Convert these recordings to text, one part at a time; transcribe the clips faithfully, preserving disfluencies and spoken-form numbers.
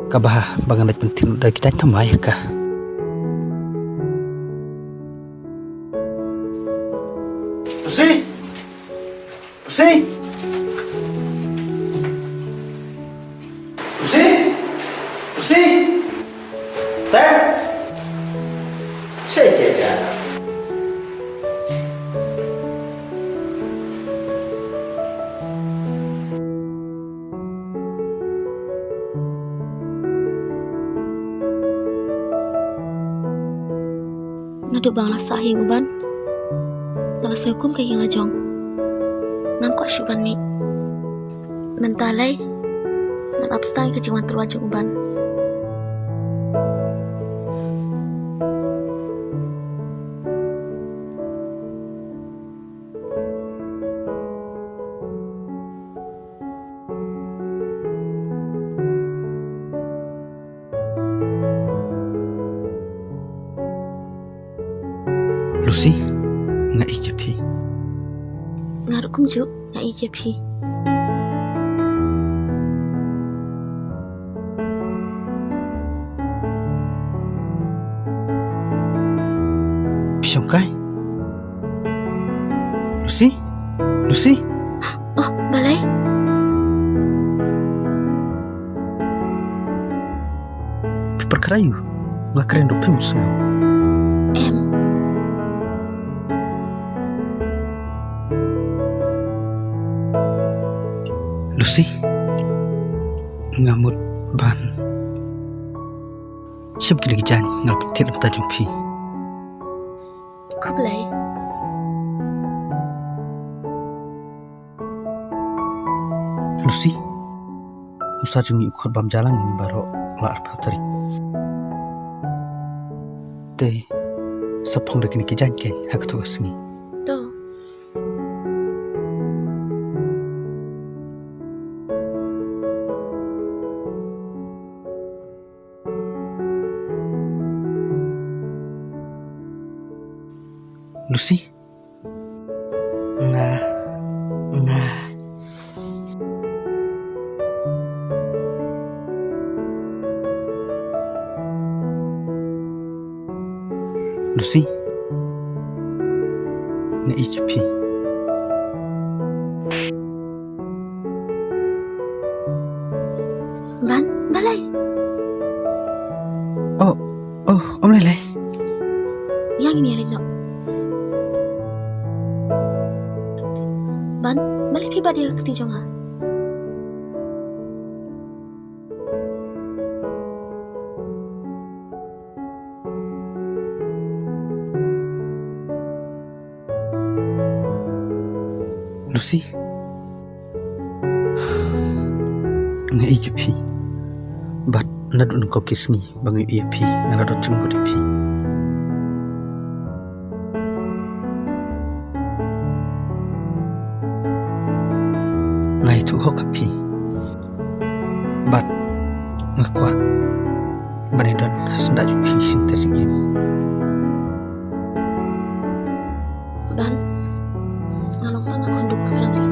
Kaba, ba ngan leit pynthikna da ki jaiñ thymmai ïa ka. Lucy! Lucy! Lucy! Lucy! Tep! Sha ïa ka. Naduh ba nga la sah ïing u Ban, nga la sngewkhia kum ka ïing la jong. Ngam kwah shuh ban mih. Mynta lei ngan ap stai ka jingwan tyrwa jong u Ban. Lucy, nga ïeit ïa phi. Nga ruh kumjuh, nga ïeit ïa phi. Phi shong kai? Lucy? Lucy? Oh, balei? Phi pyrkhat aïu? Nga kren ruh phim sngew. Em. Lucy, nga mut ban shim kine ki jaiñ, nga la pynthied na ka bynta jong phi. Khublei. Lucy, u sir jong ngi u khot bam jalang ïa ngi baroh la arphew tarik. Te sa phong da kine ki jaiñ kein ha katto ka sngi. To. Lucy. Nga, nga. Lucy. Nga ïeit ïa phi. Ban, balei? Oh, oh, ym lei lei. Ïa ngin ïa leit noh. Ban, balei phi bat ïa ka kti jong nga? Lucy. Nga ïeit ïa phi. Bad naduh nyngkong ki sngi ba nga ïohi ïa phi, nga la don jingmut ïa phi. Nga ïathuh hok ha phi. Bad nga kwah ban ïadon ha syndah jong phi shynter jingim. Ban, nga long tang ka khun duk khun rangli.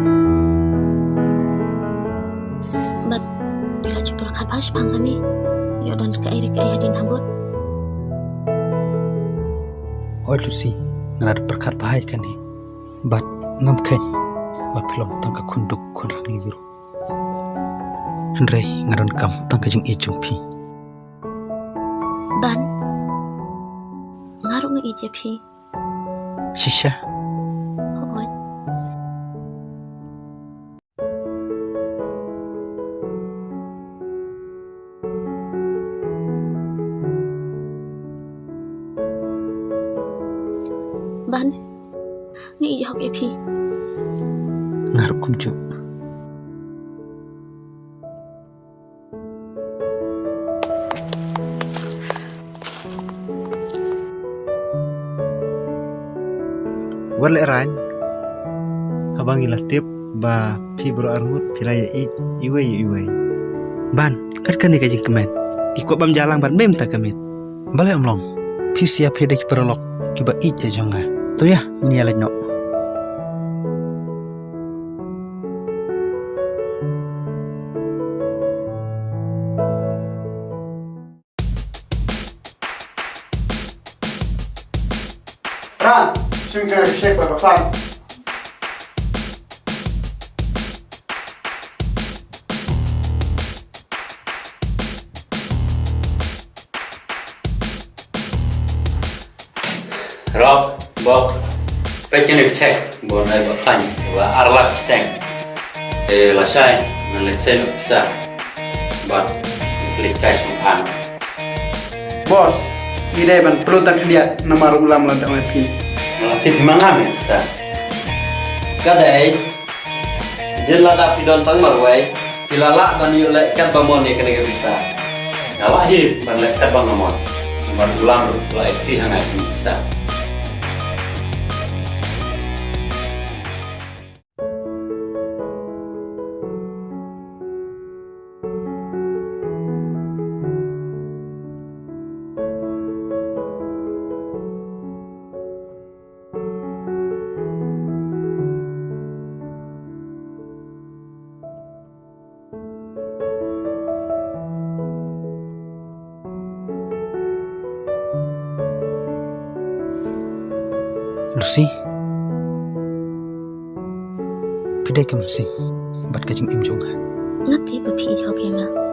Bad phi la ju pyrkhat bha shaphang kane, ïoh don kaei re kaei hadien habud? Hooid Lucy, nga la dep pyrkhat bha ïa kane. Bad ngam kheiñ ba phi long tang ka khun duk khun rangli ruh. Hynrei nga donkam tang ka jingïeit jong phi. Ban, nga ruh nga ïeit ïa phi. Shisha? Hooid. Ban, nga ïeit hok ïa phi. Nga ruh kumjuh. Wat lehrain haba ngi la tip ba phi baroh arngut phi la ïa ïeit iwei ïa iwei. Ban, kat kane ka jingkmen, ki kwah bam jalang bad mem ta ka miet. Balei ym long? Phi sha phi dei ki paralok kiba ïeit ïa jong nga. To ïa, ngin ïa leit noh. Ha, shim kane ka shape ba khlaiñ. Rob, Bok, peit kane ka check, ba nai ba khlaiñ, ba ar lak shiteng. Eh, lashai, ngan leit send pisa. Bad, ngan leit cash ma pha. Boss, ngi dei ban pynlut tang khyndiat, namar u Lam la dep ïa phi. Nga la tip hi ma nga me, ta. Ka dei, jin lada phi don tang marwei, phi la lah ban ïoh leh katba mon ïa kane ka pisa. Nga lah hi ban leh katba nga mon. Namar u Lam ruh la ïa phi ha nga ïa kane ka pisa. Lucy. Phi dei kum Lucy. Bad ka jingim jong nga. Nga tip ba phi ïeit ïa nga.